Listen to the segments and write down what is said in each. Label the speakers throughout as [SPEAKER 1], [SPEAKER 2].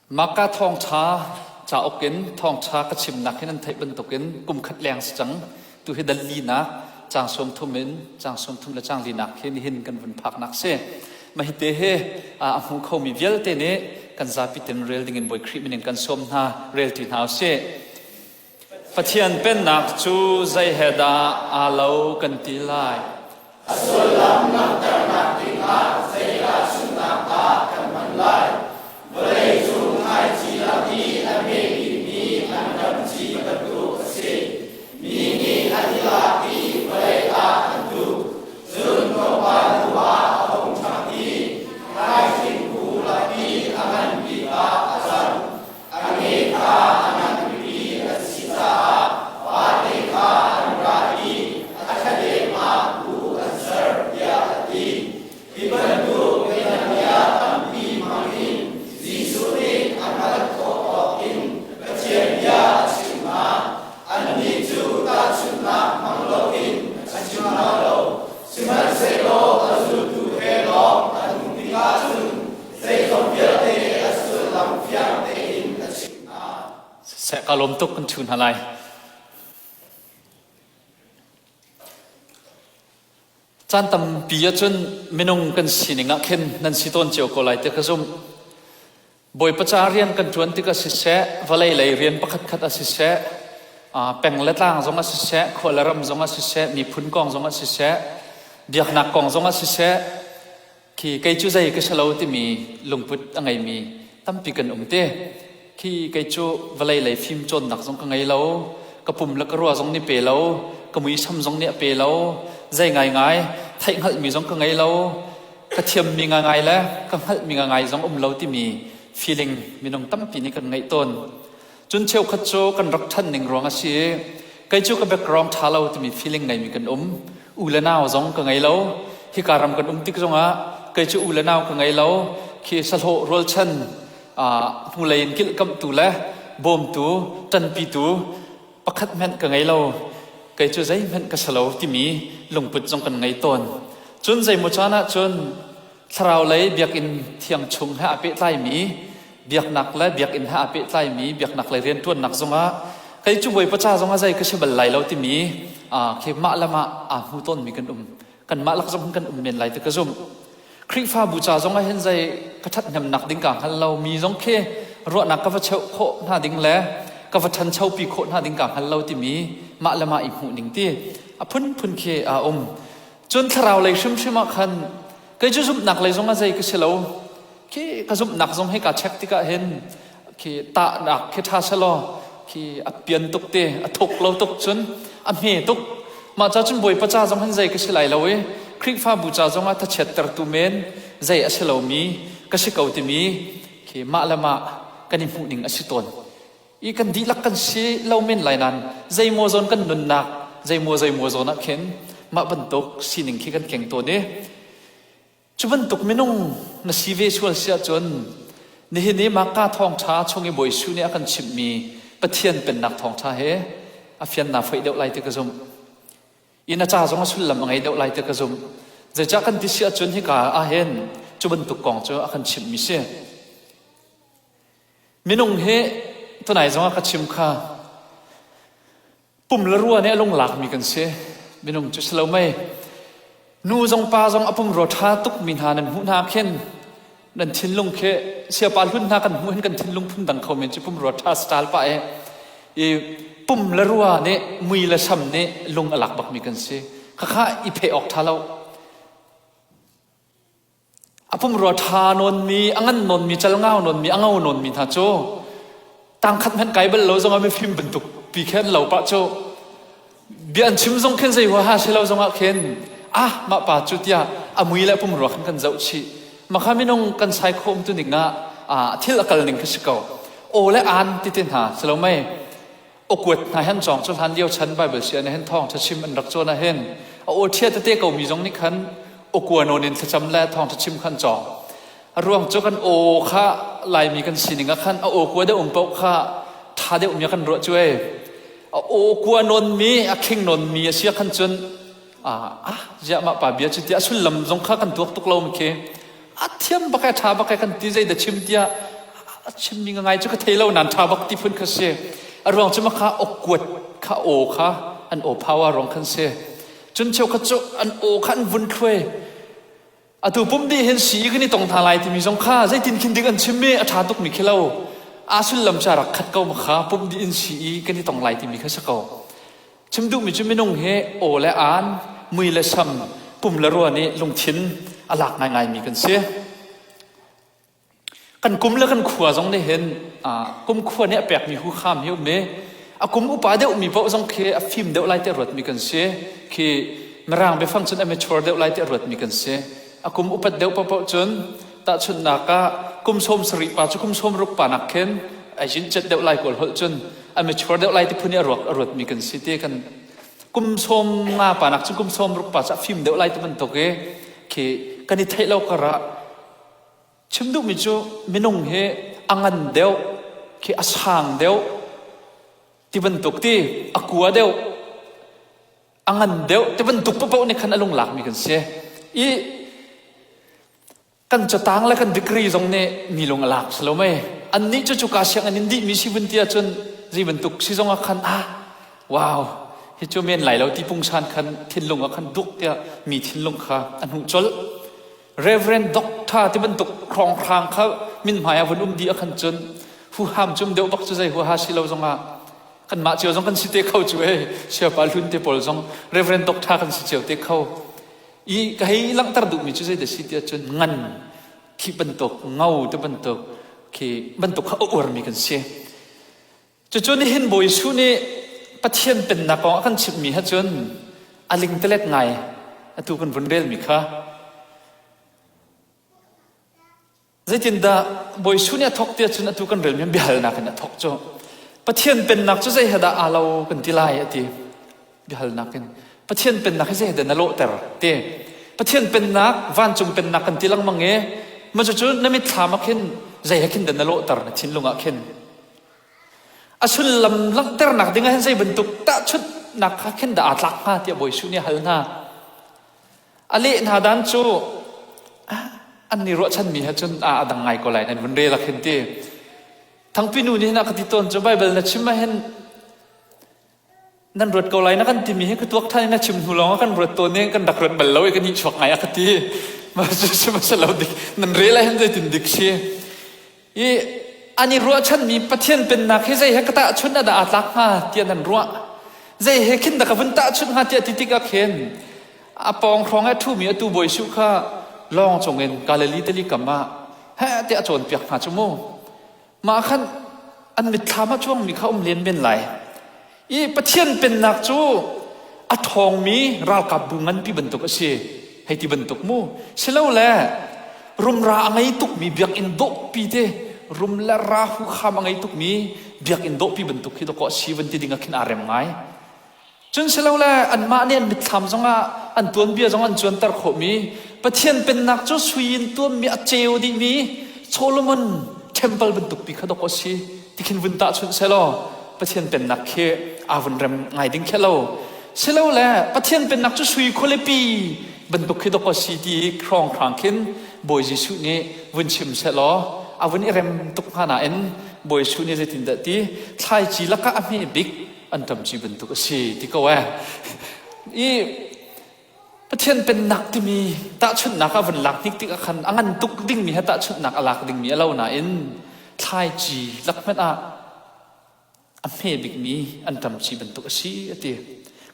[SPEAKER 1] Mahka thawngṭha cauk in thawngṭha ka chimnak hi nan theih bantukin kum khat leng si cang. Tu hi dal linak, caang 30 in caang 30 le caang linak hi nihin kan vun phaknak si. Mah hi te hi a hmu khomi vialte nih kan zapi ten rel dingin Bawi Khrih min in kan sawm hna, rel ṭi hna usih. Pathian Pennak cu zei he dah aa lo kan ti lai?
[SPEAKER 2] A sullam langhternak dingah zei tahchunhnak dah kan hman lai? Vawlei cu thlaici lak i a hme bikmi anṭam ci bantuk a si. Mi nih an i lak i vawlei ah an tuh. Cun tlawmpal hnuah a hung ṭhang i thlaihring bu lak i a ngan bik ah a cang. A nge kha a nganpipi an si caah vate kha an ra i a thladem ah bu an ser, tiah a ti. Hi bantuk bianabia tampi hmangin Jesuh nih a hngalh khawh tawk in Pathian bia a chimh hna. Annih cu tahchunhnak hmang loin a chim hna lo, sihmanhsehlaw a zultu he lawng an um tikah cun Zeizong vialte a sullam fiang tein a chimh hna.
[SPEAKER 1] Siseh ka lawm tuk kan ṭhu hna lai. Caan tampi ahcun minung kan sining ah khin nan si tawn cio ko lai ti ka zumh. Bawipa ca rian kan ṭuan tikah siseh, vawlei lei rian pakhatkhat ah siseh, peng le tlang zong ah siseh, khua le ram zong ah siseh, miphun kong zong ah siseh, biaknak kong zong ah siseh, Khi kei cu zei ka si lo timi lungput a ngeimi tampi kan um te. Khi kei cu vawlei lei fim cawnnak zong ka ngei lo, ka pum le ka rua zong nih pe lo, ka muisam zong nih a pe lo, zei ngaingai theih hngalhmi zong ka ngei lo, ka thiammi ngaingai le ka hngalhmi ngaingai zong um lo timi feeling minung tampi nih kan ngeih tawn. Cun cheukhat cu kan rak ṭhan ning ruang a si i kei cu ka background ṭha lo timi feeling ngeimi kan um. U le nau zong ka ngei lo. Hika ram kan um tik zongah kei cu u le nau ka ngei lo. Khi sahlawh rualchan hnulei in kilhkamhtu le bawmtu, ṭanpitu pakhat hmanh ka ngei lo. Kei cu zeihmanh ka si lo timi lungput zong kan ngei tawn. Cun zeimaw caan ah cun Thlarau lei biakinn thiang chung he aa pehtlaimi biaknak le biakinn he aa pehtlaimi biaknak lei rianṭuannak zongah kei cu Bawipa ca zongah zei ka si bal lai lo timi khi mah le mah aa hmu tawnmi kan um. Kanmah lak zong kan um men lai ti ka zumh. Khrihfabu ca zongah hin zei ka ṭhathnemnak ding kaa hngal lo mi zong khi ruahnak ka va cheuh khawh hna ding le ka va ṭhanchopi khawh hna ding kaa hngal lo timi mah le mah i hmuh ning ti a phunphun khi aa um. Cun thlarau lei hrimhrim ah khan kei cu zumhnak lei zong ah zei ka si lo. Khi ka zumhnak zong hi kaa check tikah hin khi tahnak khi ṭha selaw khi a pian tuk te, a thuk lo tuk cun a hme tuk. Mah ca cun Bawipa ca zong hin zei ka si lai lo i Khrihfabu ca zong ah thachiattertu men zei a si lomi ka si ko timi khi mah le mah kan i hmuhning a si tawn. I kan dihlak kan si lo men lai nain zeimaw zawn kan nunnak zeimaw zeimaw zawn ah khin mah bantuk sining khi kan keng tawn i cu bantuk minung na si ve sual si ahcun nihin i Marka thawngṭha chung i Bawi Jesuh nih a kan chimhmi Pathian pennak thawngṭha he a fian naa foih deuh lai ti ka zumh. I na ca zong a sullam a ngei deuh lai ti ka zumh. Zeicah kan ti si ahcun hika ah hin cu bantuk kong cu a kan chimhmi si. Minung hi tunai zongah ka chim kha pum le rua nih a lunglakmi kan si. Minung cu si lo mei. Nu zong pa zong a pumrua ṭha tukmi hna nan hmuh hna khin nan thinlung khi siapa hlun hna kan hmuh hin kan thinlung phun dang kho men cu pumrua ṭha style pah i i pum le rua nih mui le sam nih lung a lak bakmi kan si. Khakha i pheh awk ṭha lo. A pumrua ṭha nawnmi, a ngan nawnmi, calngau nawnmi, a ngo nawnmi hna cu tangkhat hmanh kai bal lo zongah mifim bantuk pi khin lo pah cu bia an chim zong khin zei huaha si lo zongah khin ah mah pa cu tiah a mui le pumrua khan kan zoh chih makha minung kan sai khawm tu ning ah thil a kal ning khi si ko aw le an ti te hna si lo mei awkuat hna hen cawng cu hlan lio chan Bible sia ne hen thawng tha chim an rak cawn ah hin a aw ṭhia tete ko mi zong nih khan awkua nawn in thlacam le thawng tha chim khan cawng a ruang cu kan aw kha laimi kan sining ah khan a aw kua deuh um paoh kha ṭha deuh mi kan ruah cu ei a aw kua nawn mi a khing nawn mi a sia khan cun ah ziah mah pa bia cu tiah a sullam zong kha kan tuak tuk lo mi khi a thiam bak ai ṭha bak ai kan ti zei da chim tiah. A chimmi ngai cu ka thei lo nan ṭha bak ti phun kha si. A ruang cu makha awkuat kha aw kha an aw power ruang khan si. Cun cheukhat cu an aw kha an vun thluai. Atu pum dih hin sii kan i tong hna lai timi zong kha zeitin khin ding an chim i a ṭha tukmi khi lo. Aa sullam cu a rak khat ko ma kha pum dih in sii kan i tong lai timi kha si ko. Chim duhmi cu minung hi aw le aan, mui le sam, pum le rua nih lungthin a lak ngaingaimi kan si. Kan kum le kan khua zong nih hin kum khua nih a pekmi huham hi um i a kum upa deuhmi paoh zong khi a fim deuh lai tiah ruatmi kan si. Khi Mirang biafang cun a mature deuh lai tiah ruatmi kan si. A kum upat deuh paohpaoh cun tahchunhnak ah kum 70 pa cu kum 60 pa nak khin ai cet deuh lai kawl holh cun a mature deuh lai ti phun i a ruak a ruatmi kan si ti kan kum 50 pa nak cun kum 60 pa cu a fim deuh lai ti bantuk i khi kan i theih lo karah Chim duhmi cu minung hi a ngan deuh, khi a sang deuh, ti bantuk ti a kua deuh, a ngan deuh ti bantuk paohpaoh nih khan a lunglakmi kan si. I kan catang le kan degree zong nih mi lung a lak si lo mei. Annih cu cuka sianginn in dihmi si vun ti ahcun zei bantuk si zong ah khan ah wow hi cu men lai lo ti pungsan khan thinlung ah khan duk tiah mi thinlung kha a hnuh colh. Reverend Doctor ti bantuk hrawnghrang kha min hmai ah vun um dih ah khan cun huham cum deuh bak cu zei huaha si lo zongah kanmah cio zong kan si te kho cu e siapa hlun te pawl zong Reverend Doctor kan si cio te kho i ka hei langhter duhmi cu zei da si tiah cun ngan khi bantuk ngo te bantuk khi bantuk kha a uarmi kan si. Cucu nihin Bawi Jesuh nih Pathian pennak kong a kan chimhmi he cun a lingtalet ngai atu kan vun relmi kha. Zeitindah Bawi Jesuh nih a thawk tiah cun atu kan relmi biahalnak in a thawk cu. Pathian pennak cu zei he dah aa lo kan ti lai a ti. Biahalnak in. Pathian pennak hi zei he dah na lawhter ti. Pathian pennak, vancung pennak kan ti lengmang i mah cucu na mitthlam ah khin zei he khin dah na lawhter na thinlung ah khin. A sullam langhternak ding ah hin zei bantuk tahchunhnak kha khin dah aa tlak hnga tiah Bawi Jesuh nih a hal hna. A leh hna dan cu an nih ruahchanmi he cun a dang ngai ko lai nan vun rel ah khin ti. Thangpi nu nih hin a ka ti tawn cu Baibal na chim ah hin nan ruat ko lai na kan timi hi ka tuak ṭhan in na chim hnu lawng ah kan ruat tawn i kan rak ruat bal lo i kan nihchuak ngai a ka ti. Mah cu sihmanhsehlaw dik nan rel ah hin zeitin dik si. I an i ruahchanmi Pathian pennak hi zei he ka tahchunh ah dah aa tlak hnga tiah nan ruah. Zei he khin dah ka vun tahchunh hnga tiah ti tikah khin a pawng hrawng i a ṭhumi atu Bawi Jesuh kha lawng cungin Galilee tili kam ah heh tiah a cawnpiak hna cu mu. Mah khan an mitthlam ah cuangmi kha um len men lai. I Pathian pennak cu a ṭhawngmi ralkapbu nganpi bantuk a si. Hei ti bantuk mu. Silole rumra a ngei tukmi biakinn dawhpi te rum le ra huham a ngei tukmi biakinn dawhpi bantuk khi dawkaw a si van ti ding ah khin aa rem ngai. Cun silole anmah nih an mitthlam zongah an tuanbia zong an cuanter khawhmi Pathian pennak cu sui in tuammi a ceu dihmi Solomon temple bantuk pi kha dok a si ti khin vun tahchunh selaw Pathian pennak khi aa vun rem ngai ding khe lo. Silole Pathian pennak cu sui khualipi bantuk khi dok a si ti hrawnghrang khin Bawi Jesuh nih vun chim selaw a vun i rem tuk hnga nain Bawi Jesuh nih zeitindah ti thlaici lakah a hme bik anṭamci bantuk a si ti ko eh. I Pathian pennak timi tahchunhnak ah vun lak hnik tik ah khan a ngan tuk dingmi he tahchunhnak a lak dingmi a lo nain thlaici lak hmanh ah a hme bikmi anṭamci bantuk a si a ti.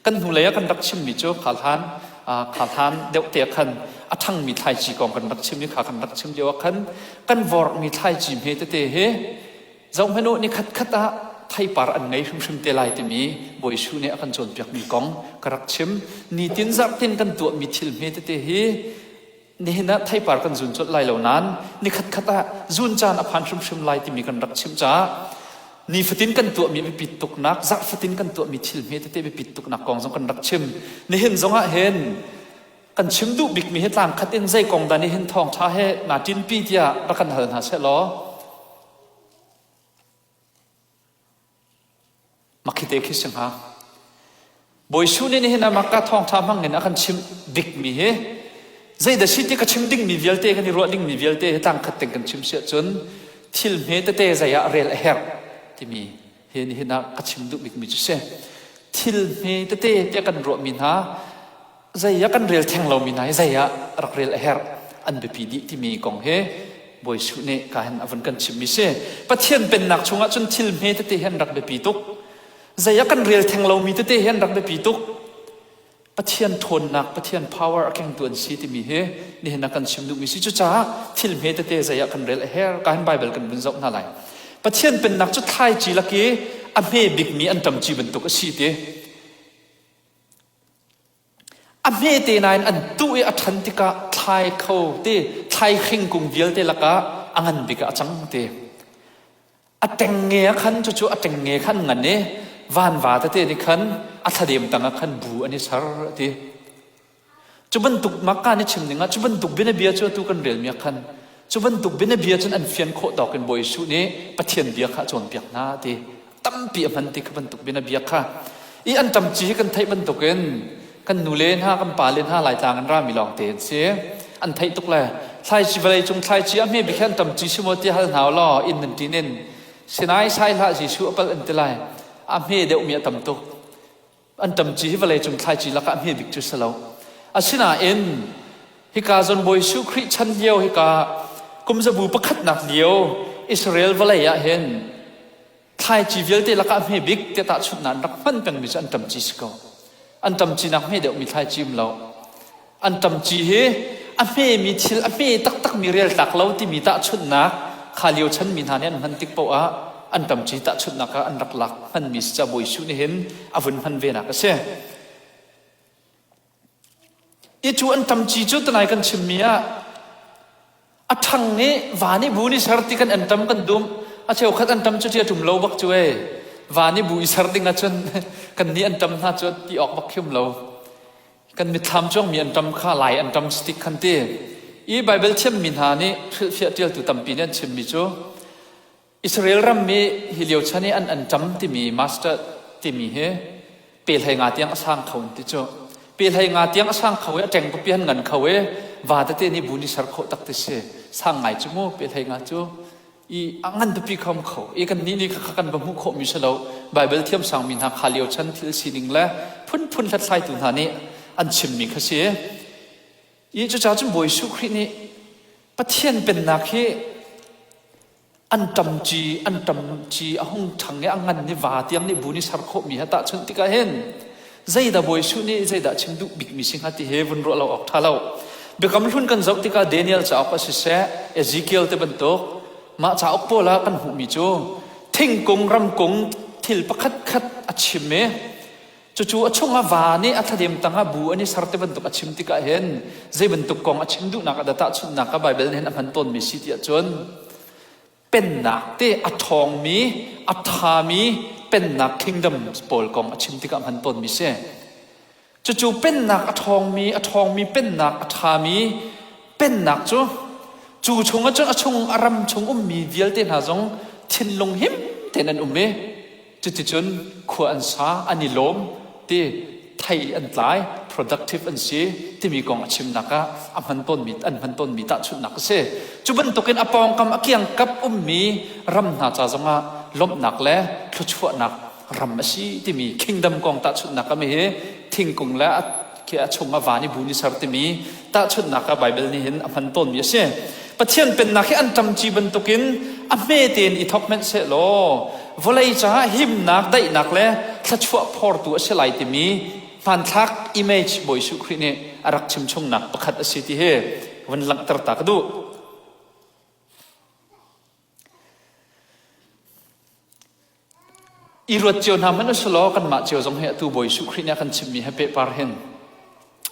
[SPEAKER 1] Kan hnulei ah kan rak chimmi cu kha hlan kha hlan deuh te khan a ṭhangmi thlaici kong kan rak chim i kha kan rak chim lio ah khan kan vorhmi thlaici hme tete hi Zohhmanh u, nikhat khat ah theipar an ngei hrimhrim te lai timi Bawi Jesuh nih a kan cawnpiakmi kong ka rak chim. Nitin zarhtin kan tuahmi thil hme tete hi nihin ah theipar kan zun colh lai lo nain nikhat khat ah zun caan a phan hrimhrim lai timi kan rak chim caah nifatin kan tuahmi biapit tuknak, zarh fatin kan tuahmi thil hme tete biapit tuknak kong zong kan rak chim. Nihin zong ah hin kan chim duh bikmi hi tlang khat in zei kong dah nihin thawngṭha he naa ṭinpi tiah rak kan hal hna seh law Makhite khi si hnga. Bawi Jesuh nih nihin ah maka thawngṭha hmang in a kan chimh bikmi hi zeidah si ti ka chim dingmi vialte kan i ruah dingmi vialte hi tlangkhat teng kan chim si ahcun. Thil hme tete zei ah rel a herh timi hi nihin ah ka chim duh bikmi cu si. Thil hme tete tiah kan ruahmi hna zei ah kan rel theng lomi hna hi zei ah rak rel a herh an biapi dih timi kong hi Bawi Suh nih ka hin a vun kan chimmi si. Pathian pennak chungah cun thil hme tete hi an rak biapi tuk. Zei ah kan rel theng lomi tete hi an rak biapi tuk. Pathian ṭhawnnak, Pathian power a kengtu an si timi hi nihin ah kan chim duhmi si. Cucaah thil hme tete zei ah kan rel a her. Ka hin Bible kan vun zoh hna lai. Pathian pennak cu thlaici lak i a hme bikmi an ṭamci bantuk a si ti. A hmete nain an tuh i a ṭhan tikah thlai kho ti thlai hring kung vialte lakah a ngan bik ah a cang ti. A ṭengnge ah khan cucu a ṭengnge khan ngan i vanva tete nih khan a thladem tangah khan bu an i ser a ti. Cu bantuk makka nih chim dingah cu bantuk bianabia cu atu kan relmi ah khan cu bantuk bianabia cun an fian khawh tawk in Bawi Jesuh nih Pathian bia kha a cawnpiak hna a ti. Tampi a hman ti kha bantuk bianabia kha. I an ṭamci hi kan theih bantukin kan nule hna kan pale hna Laitlang in rami lawng te an si. An theih tuk le thlaici vawlei cung thlaici a hme bik hi an ṭamci si maw ti hal hna law inn nan ṭin in Sinai sai hlah Jesuh a palh an ti lai. A hme deuhmi a tam tuk. An ṭamci hi vawlei cung thlaici lakah a hme bik cu si lo. Asinain hika zawn Bawi Jesuh Khrih chan lio hika kumzabu pakhatnak lio Israel vawlei ah hin thlaici vialte lakah hme bik tiah tahchunhnak an rak hman pengmi cu an ṭamci si ko. An ṭamcinak hme deuhmi thlaici um lo. An ṭamci hi a hmemi thil a hme taktakmi rel tlak lo timi tahchunhnak kha lio chanmi hna nih an hman tik paoh ah an ṭamci tahchunhnak ah an rak lak hmanmi si ca Bawi Jesuh nih hin a vun hman venak a si. I cu an ṭamci cu tunai kan chimmi ah a ṭhang i van i bu ni ser ti kan an ṭam kan dum a cheukhat an ṭam cu ṭia ṭum lo bak cu e van i bu i ser ding ahcun kan nih an ṭam hna cu ti awk bak khium lo kan mitthlam cuangmi an ṭam kha lai an ṭam stick khan ti i Bible thiammi hna nih hrilhfiah ṭialtu tampi nih an chimmi cu Israel ram i hi lio chan i an an ṭam timi master timi hi pe hlei nga tiang a sang kho an ti cu. Pe hlei nga tiang a sang kho i a ṭeng pipi an ngan kho i va tete nih bu ni ser khawh tak ti si. Sang ngai cu mu pe hlei nga cu i a ngan pipi khom kho i kan nih nih kha kan va hmuh khawh mi si lo. Bible thiam sang mi hna kha lio chan thil sining le phunphun hlathlaitu hna nih an chimmi kha si. I cucaah cun Bawi Jesuh Khrih nih Pathian pennak hi an ṭamci an ṭamci a hung ṭhang i a ngan i va tiang nih bu nih ser khawhmi he tahchunh tikah hin zeidah Bawi Jesuh nih zeidah chim duh bikmi si hnga ti he vun ruah lo awk ṭha lo. Biakam hlun kan zoh tikah Daniel cauk a siseh Ezekiel te bantuk mah cauk pawl ah kan hmuhmi cu thingkung ramkung thil pakhat khat a chim i cucu a chungah va nih a thladem tangah bu an i ser te bantuk a chim tikah hin zei bantuk kong a chim duhnak a tahchunhnak ah Baibal nih hin a hman tawnmi si tiah cun pennak te a ṭhawngmi a ṭhami pennak kingdom pawl kong a chim tikah hman tawnmi si. Cucu pennak a ṭhawngmi a ṭhawngmi pennak a ṭhami pennak cu cu chungah cun a chung a ram chung ummi vialte hna zong thinlung him tein an um i Cuticun khua an sa, an i lawm ti thei an tlai, productive an si timi kong a chimnak ah a hman tawnmi an hman tawnmi tahchunhnak a si. Cu bantukin a pawngkam a kiangkap ummi ram hna ca zongah lawmhnak le thluachuahnak ram a si timi kingdom kong tahchunhnak a mi hi thingkung le a khi a chung ah van i bu ni ser timi tahchunhnak ah Baibal nih hin a hman tawnmi a si. Pathian pennak hi an ṭamci bantukin a hme tein i thawk hmanh seh law vawlei caah himnak, daihnak le thluachuah phortu a si lai timi hmanthlak image Bawi Jesuh Khrih nih a rak chimchungnak pakhat a si ti hi vun langhter ta ka duh. I ruat cio hna hmanh usulaw kanmah cio zong hi atu Bawi Jesuh Khrih nih a kan chimmi he pehpar hin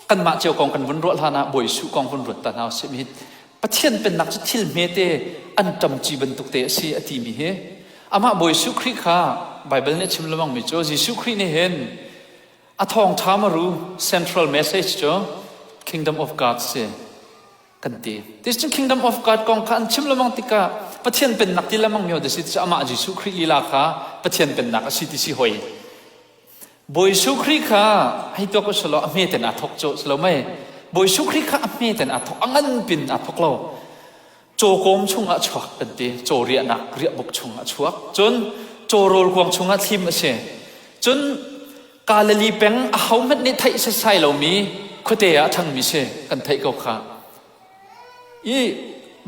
[SPEAKER 1] kanmah cio kong kan vun ruah hlan ah Bawi Jesuh kong vun ruat ta hna usih. Mi Pathian pennak cu thil hmete an ṭamci bantuk te a si a timi hi amah Bawi Jesuh Khrih kha Baibal nih a chim lengmang mi cu Jesuh Khrih nih hin a thawngṭha maru central message cu Kingdom of God si. Kan ti. This cu Kingdom of God kong kha an chim lengmang tikah Pathian pennak ti lengmang mi si cu amah Jesuh Khrih lila kha Pathian pennak a si ti si hoi. Bawi Jesuh Khrih kha hei tuak usulaw a hme ten aa thok cu silo mei. Bawi Jesuh Khrih kha a hme ten aa thok a ngan pin aa thok lo. Cawkawm chungah chuak kan ti. Caw riahnak riahbuk chungah chuak. Cun caw rawl kuang chungah thlim a si. Cun Galilee peng ahohmanh nih theih setsai lomi khuate ah a ṭhangmi si kan theih ko kha. I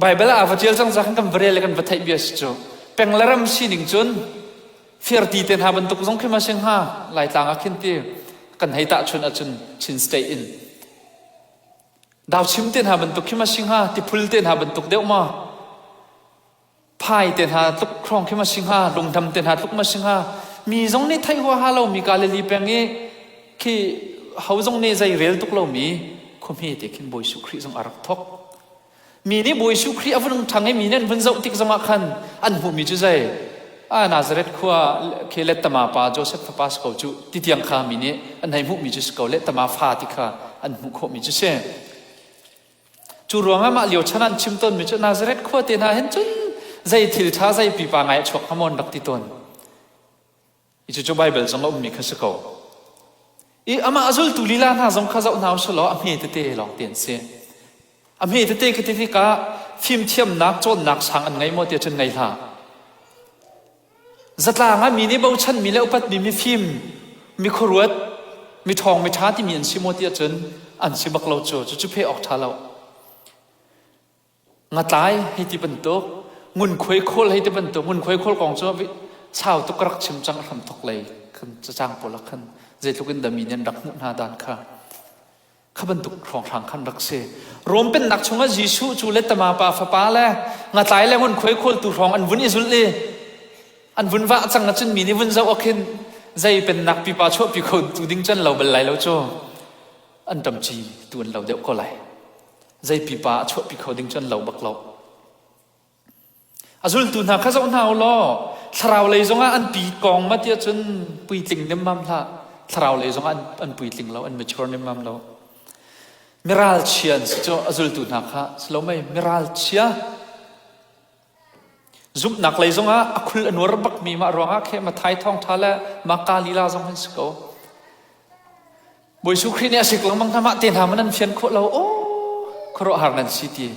[SPEAKER 1] Baibal ah va ṭial cang ca khan kan va rel le kan va theih bia si cu. Peng le ram sining cun firti te hna bantuk zong khi ma si hnga Laitlang ah khin ti kan hei tahchunh ahcun Chin State in. Dauchim te hna bantuk khi ma si hnga tiphul te hna bantuk deuh ma phai te hna tluk hrawng khi ma si hnga lungdam te hna tluk ma si hnga mi zong nih theih huaha lomi Galilee peng i khi ho zong nih zei rel tuk lomi khuahme te khin Bawi Jesuh Khrih zong a rak thok mi nih Bawi Jesuh Khrih a vun ṭhang i mi nih an vun zoh tik zongah khan an hmuhmi cu zei a Nazareth khua khi lettama pa Joseph fapa si ko cu ti tiang kha mi nih an hei hmuhmi cu si ko lettama fa ti kha an hmuh khawhmi cu si. Cu ruangah mah lio chan ah an chim tawnmi cu Nazareth khua te hna hin cun zei thil ṭha zei pipa ngai a chuak hnga maw an rak ti tawn. I cucu Baibal zong a ummi kha si ko. I amah a zultu lila hna zong kha zoh hna usih law a hme tete lawng te an si. A hme tete ka ti tikah fimthiamnak cawnnak sang an ngei maw tiah cun ngei hlah. Zatlang ah mi nih bochanmi le upatmi mifim, mikhuaruat, miṭhawng, miṭha timi an si maw tiah cun an si bak lo cu. Cucu pheh awk ṭha lo. Ngatlai hei ti bantuk, ngunkhuai khawl hei ti bantuk, ngunkhuai khawl kong cu sau tuk ka rak chim cang a hramthok lei kan cacang pawl ah khan zeitluk in dah mi nih an rak hmuh hna dan kha. Kha bantuk hrawnghrang khan rak si. Rom pennak chungah Jesuh cu lettama pa fapa le ngatlai le ngunkhuai khawltu hrawng an vun i zulh i an vun vah cang ahcun mi nih vun zoh ah khin zei pennak pipa chuahpi kho tu ding cun lo bal lai lo cu an ṭamci tu an lo deuh ko lai. Zei pipa a chuahpi kho ding cun lo bak lo. A zultu hna kha zoh hna u law thlarau lei zongah an pi kong ma tiah cun puitling nemmam hlah. Thlarau lei zongah an puitling lo, an mature nemmam lo. Miral chia an si cu a zultu hna kha si lo mei miral chia zumhnak lei zongah a khul a nuar bakmi mah ruangah khe Mathai thawngṭha le Maka lila zong an si ko. Bawi Jesuh Khrih nih a sik lengmang hna mah te hna man an fian khawh lo aw khuaruahhar nan si ti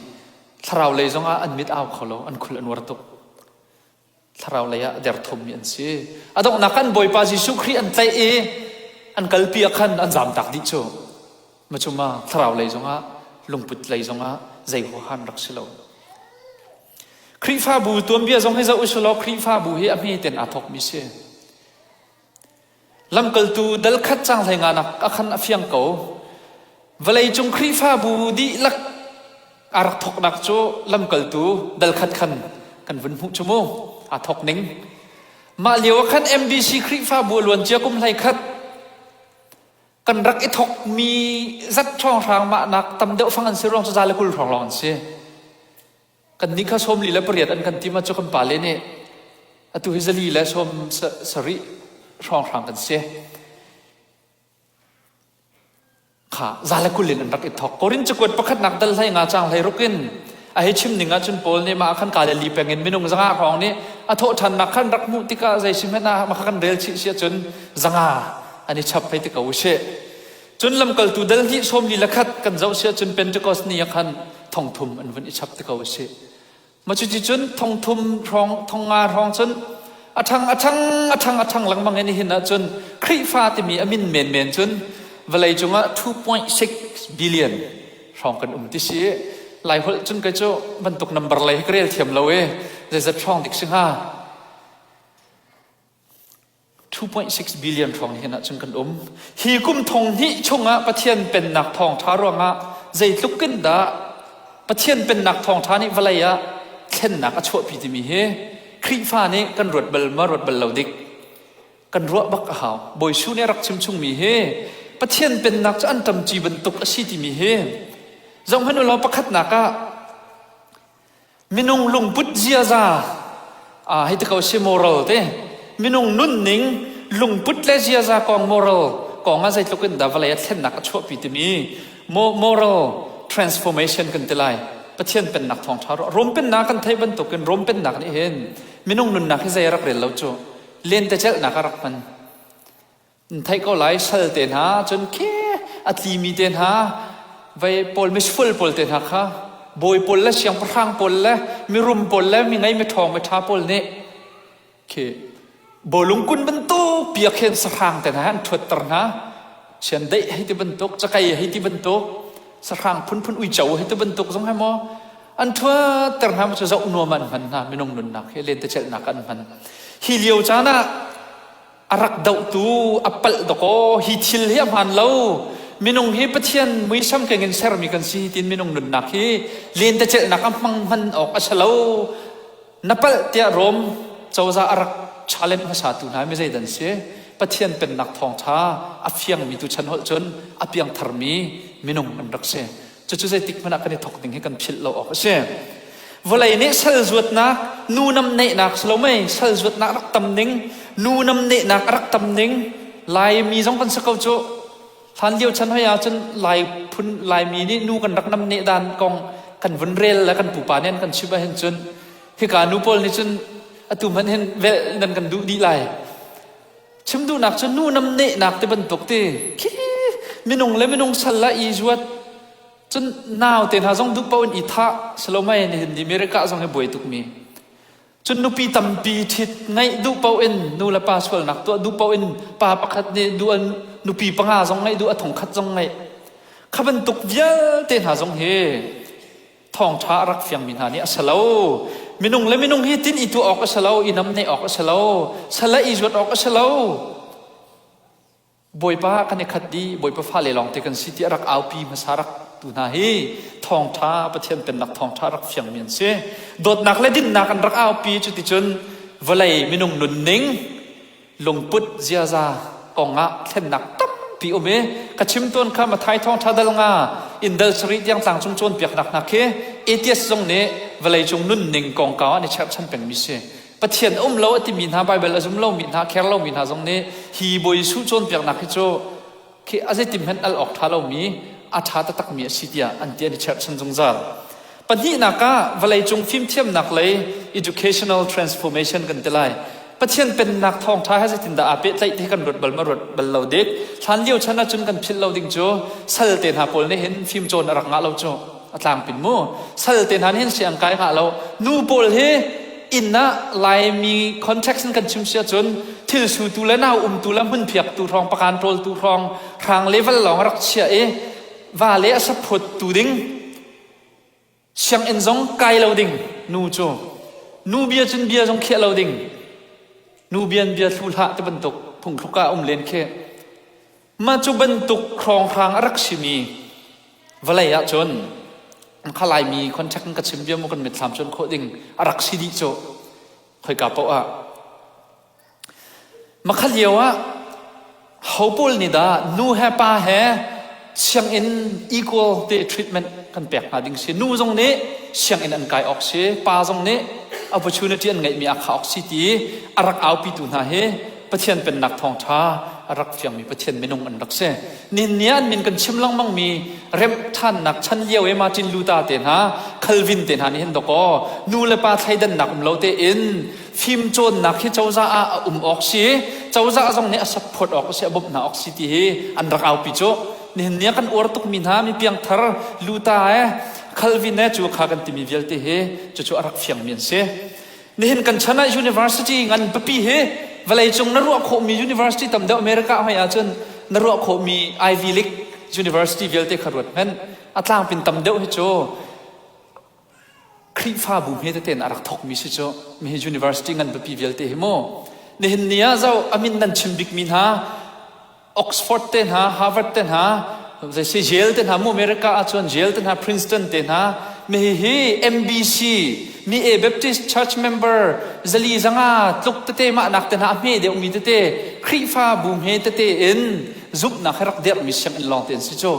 [SPEAKER 1] thlarau lei zongah an mit au kho lo an khul an uar tuk thlarau lei ah a derthawmmi an si a donghnak kan Bawipa Jesuh Khrih an tlaih i an kalpi ah khan an zamtak dih cu macuma thlarau lei zongah lungput lei zongah zei huahan rak si lo Khrihfabu tuanbia zong hi zoh usulaw Khrihfabu hi a hme ten aa thawkmi si Lamkaltu dal khat cang hlei nganak a khan a fiang ko. Vawleicung Khrihfabu dihlak a rak thawknak cu lamkaltu dal khat khan kan vun hmuh cu mu. Aa thawk ning. Mah lio ah khan MBC Khrihfabu a luancia kum hlei khat kan rak i thawkmi zat hrawnghrang mahnak tam deuh fang an si ruang cu za le 20 hrawng lawng an si. Kannih kha 48 an kan tim ah cu kan pale nih atu hi 470 hrawnghrang kan si. Kha 120 in an rak i thawk. Korin cakuat pakhatnak dal hlei nga cang hlei ruk in a hei chim ning ahcun Paul nih mah khan Galilee peng in minung 500 hrawng nih a thawh ṭhannak khan rak hmuh tikah zei si hmanh ah mah kha kan rel chih si ahcun 500 an i chap hei ti ko usih. Cun lamkaltu dal hnih 41 kan zoh si ahcun Pentecost ni ah khan 3000 an vun i chap te ko a si. Ma cuti cun 3000 hrawng 5000 hrawng cun a ṭhang a ṭhang a ṭhang a ṭhang lengmang in hin ahcun Khrihfa timi a min menmen cun vawlei cungah 2.6 billion hrawng kan um ti si. Lai holh cun kei cu bantuk number lei hi ka rel thiam lo i zeizat hrawng dik si hnga. 2.6 billion hrawng hin ahcun kan um. Hi kum thong hnih chungah Pathian pennak thawngṭha ruangah zeitluk in dah Pathian pennak thawngṭha nih vawlei ah thlennak a chuahpi timi hi Khrihfa nih kan ruat bal ma ruat bal lo dik. Kan ruah bak a hau. Bawi Jesuh nih a rak chim chungmi hi Pathian pennak cu an ṭamci bantuk a si timi hi zohhmanh u law pakhatnak ah Minung lungput ziaza hei ti ko si moral te minung nunning lungput le ziaza kong moral kong ah zeitluk in dah vawlei ah thlennak a chuahpi timi moral transformation kan ti lai. Pathian pennak thawngṭha ruah Rom pennak kan theih bantukin Rom pennak nih hin minung nunnak hi zei a rak rel lo cu lentecelhnak a rak hman. Theih ko lai sal te hna cun khi a tlimi te hna vei pawl misful pawl te hna kha. Bawi pawl le siangpahrang pawl le mirum pawl le mi ngei mi ṭhawng mi ṭha pawl nih khi bawlung kun bantuk pia khin sahrang te hna an ṭhuatter hna. Chiandeih hei ti bantuk, cakei hei ti bantuk, sahrang phunphun uico hei ti bantuk zong he maw an ṭhuatter hna cu zoh nuam an hman hna minung nunnak hi lentecelhnak an hman. Hi lio caan ah a rak dohtu a palh dakaw hi thil hi a hmaan lo minung hi Pathian muisam keng in sermi kan si tin minung nunnak hi lentecelhnak a hmang hman awk a si lo na palh tiah Rom cozah a rak challenge hmasa tu hna mi zeidan si Pathian pennak thawngṭha a fiangmi tu chan holh cun a piangtharmi minung an rak si Cucu zeitik hmanh ah kan i thawk ding hi kan philh lo awk a si. Vawlei nih sal zuatnak, nu nam neihnak si lo mei, sal zuatnak rak tam ning, nu nam nehnak a rak tam ning, Laimi zong kan si ko cu. Hlan lio chan hoi ahcun Lai phun Laimi nih nu kan rak nam neh dan kong kan vun rel le kan pupa nih an kan chimh ahhin cun hika nu pawl nih cun atu hmanh hin velh nan kan duh dih lai. Chim duhnak cu nu nam nehnak ti bantuk ti khi minung le minung sal la i zuat cun nau te hna zong duh paoh in i thah salomai nihin ni America zong hi buai tukmi cun nupi tampi ṭhit ngeih duh paoh in nu le pa sualnak tuah duh paoh in pa pakhat nih duh an nupi panga zong ngeih duh a thongkhat zong ngeih kha bantuk vialte hna zong hi Thawngṭha a rak fiangmi hna nih a si lo. Minung le minung hi tin i tuah awk a si lo, i namneh awk a si lo, sal i zuat awk a si lo. Bawipa kan i khat dih, Bawipa fale lawngte kan si ti a rak aupi hmasa rak tu hna hi thawngṭha Pathian pennak thawngṭha rak fiangmi an si. Dawtnak le dinnak an rak aupi cuticun vawlei minung nunning lungput ziaza kongah thlennak tampi um i ka chim tawn kha Mathai thawngṭha dal nga in dal sarih tiang tlangcung cawnpiaknak hna khi atheist zong nih vawleicung nunning kongkau an i cherhchan pengmi si. Pathian um lo a timi hna Baibal a zum lomi hna care lomi hna zong nih hi Bawi Jesuh cawnpiaknak hi cu khi a zeitim hmanh al awk ṭha lomi a ṭha taktakmi a si tiah an ti an i cherhchan zungzal. Pahnihnak ah vawleicung fimthiamnak lei educational transformation kan ti lai. Pathian pennak thawngṭha he zeitindah aa pehtlaih ti kan ruat bal ma ruat bal lo dik. Hlan lio chan ahcun kan philh lo ding cu sal te hna pawl nih hin fimcawn a rak ngah lo cu a tlangpin mu. Sal te hna nih hin siang kai ngah lo. Nu pawl hi inn ah Laimi context in kan chim si ahcun thil sutu le nau umtu le hmunphiaktu hrawng pakan ṭawltu hrawng hrang level lawng a rak chiah i va le a saphawttu ding Sianginn zong kai lo ding nu cu nu bia cun bia zong khiah lo ding nu bian bia thlu hlah ti bantuk phungthluk ah um len khi mah cu bantuk hrawnghrang a rak simi vawlei ah cun kha laimi contact ka chim bia mu kan mitthlam cun khawh ding a rak si dih cu khoika paoh ah Makha lio ah ho pawl nih dah nu he pa he sianginn equal te treatment kan pek hna ding si. Nu zong nih sianginn an kai awk si, pa zong nih opportunity an ngeihmi a kha awk si ti a rak aupitu hna hi Pathian pennak thawngṭha a rak fiangmi Pathian minung an rak si. Nihin ni ah an min kan chim lengmangmi remh ṭhannak chan lio i Martin Luther te hna, Calvin te hna nih hin dawkaw nu le pa thleidannak um lo tein fimcawnnak hi cozah ah a um awk si cozah zong nih a support awk a si a bawmh hna awk si ti hi an rak aupi cu nihin ni ah kan uar tukmi hna mi piangthar luta e Calvin e cu kha kan timi vialte hi cucu a rak fiangmi an si nihin kan chan ah university ngan papi hi vawleicung na ruah khawhmi university tam deuh America hmai ahcun na ruah khawhmi Ivy League university vialte kha ruat hmanh a tlangpin tam deuh hi cu Khrihfabu hme tete in a rak thawkmi si cu mihi university ngan pipi vialte hi mu nihin ni ah zo a min nan chim bikmi hna Oxford te hna Harvard te hna zeisi Yale te hna mu America ahcun Yale te hna Princeton te hna mihi hi MBC mi A Baptist Church member zali zanga tluk tete mah nak te hna a hme deuhmi tete Khrihfabu hme tete in zumhnak he rak derhmi sianginn lawng te an si cu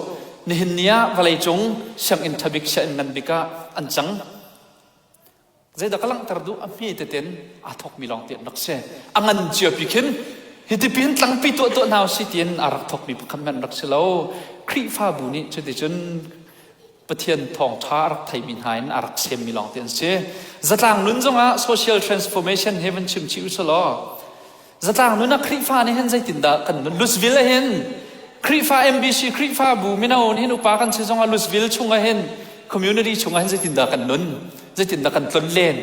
[SPEAKER 1] Nihin ni ah vawleicung sianginn ṭhabik sianginn ngan bik ah an cang. Zeidah ka langhter duh a hme teten aa thawkmi lawng te an rak si. A ngan cio pi khin hitipin tlangpi tuah tuah hna si tiin aa rak thawkmi pakhat hmanh rak si lo. Khrihfabu nih cuticun Pathian thawngṭha a rak theimi hna in a rak semmi lawng te an si. Zatlang nun zongah social transformation he van chim chih u law Zatlang nun ah Khrihfa nih hin zeitindah kan nun? Louisville ah hin Khrihfa MBC Khrihfabu mino nih hin upa kan si zongah Louisville chungah hin community chungah hin zeitindah kan nun, zeitindah kan tlonlen,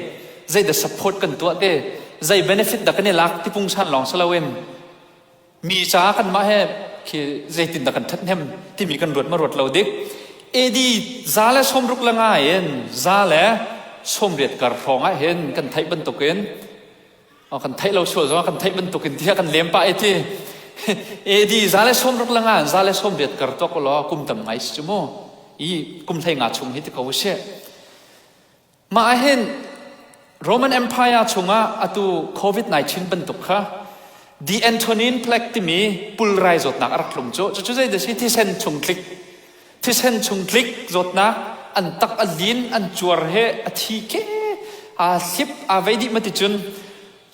[SPEAKER 1] zeidah support kan tuah te, zei benefit dah kan i lak ti pungsan lawng si loin mi caah kanmah he khi zeitindah kan ṭhathnem timi kan ruat ma ruat lo dik. AD 165 in 180 kar hrawng ah hin kan theih bantukin kan theih lo sual zongah kan theih bantukin tiah kan lem pah i ti AD 165 in 180 kar tuak law kum tam ngai si cu mu i kum hlei nga chung hi ti ko usih. Mah ah hin Roman Empire chungah atu COVID-19 bantuk kha the Antonine Plague timi pulrai zawtnak a rak tlung cu. Cucu zei dah si thisen chung tlik thisen chung tlik zawtnak an tak a lin an cuar he a thi ke aa hlip aa vei dih ma ti cun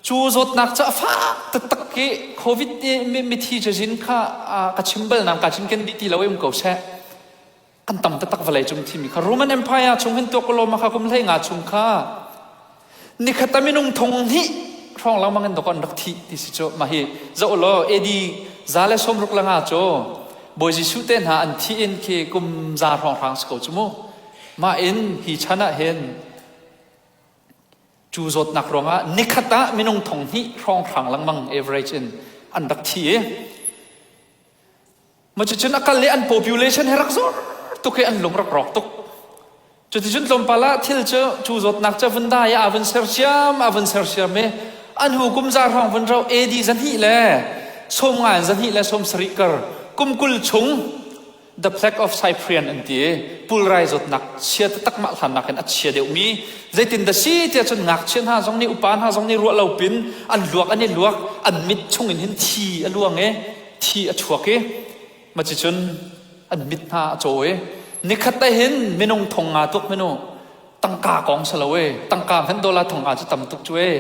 [SPEAKER 1] cu zawtnak cu a fak taktak i COVID mithi cazin kha ka chim bal nang ka chin ken dih ti lo um ko seh. An tam taktak vawlei cung thimi kha Roman Empire chung hin tuak law maka kum hlei nga chung kha nikhat a minung thong hnih hrawng lengmang in dok an rak thi ti si cu mah hi zoh law AD 165 cu Bawi Jesuh te hna an thi in khi kum za hrawng hrang si ko cu mu mah in hi chan ah hin cu zawtnak ruangah nikhat ah minung thong hnih hrawng hrang lengmang average in an rak thi i Cucun a kal i an population he rak zor tuk i an lung rak rawk tuk. Cuticun tlawmpal ah thil cu cu zawtnak cu vun dai i aa vun sersiam aa vun sersiam i an hu kum za hrawng vun ro AD zahnih le 50 in zahnih le 70 kar kum 20 chung the plague of Cyprian an ti i pulrai zawtnak chia taktak mah hlannak in a chia deuhmi zeitin dah si tiah cun ngakchia hna zong nih upa hna zong nih ruah lo pin an luak an i luak an mit chung in hin thi a luang i thi a chuak i macicun an mit hna a caw i nikhat te hin minung thong nga tuk minu tangka kong si lo e tangka hmanh dollar thong nga cu tam tuk cu e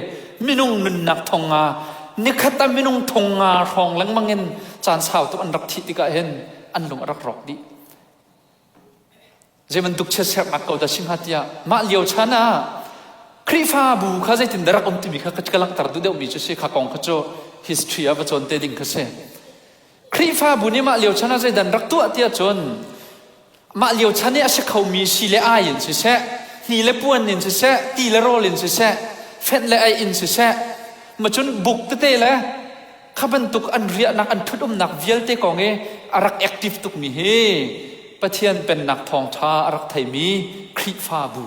[SPEAKER 1] minung nunnak thong nga nikhat ah minung thong nga hrawng lengmang in caan sau tuk an rak thih tikah hin an lung a rak rawk dih Zei bantuk chiatserhnak ko dah si hnga tiah mah lio chan ah Khrihfabu kha zeitin dah rak um timi kha ka langhter duh deuhmi cu si kha kong kha cu history ah va cawn te ding kha si. Khrihfabu nih mah lio chan ah zeidan rak tuah tiah cun mah lio chan i a si khomi si le ai in siseh, hni le puan in siseh, ti le rawl in siseh, fenh le ei in siseh, ma cun buk tete le Kha bantuk an riahnak an ṭhut-umnak vialte kong i a rak active tukmi hi Pathian Pennak thawngṭha a rak theimi Khrihfabu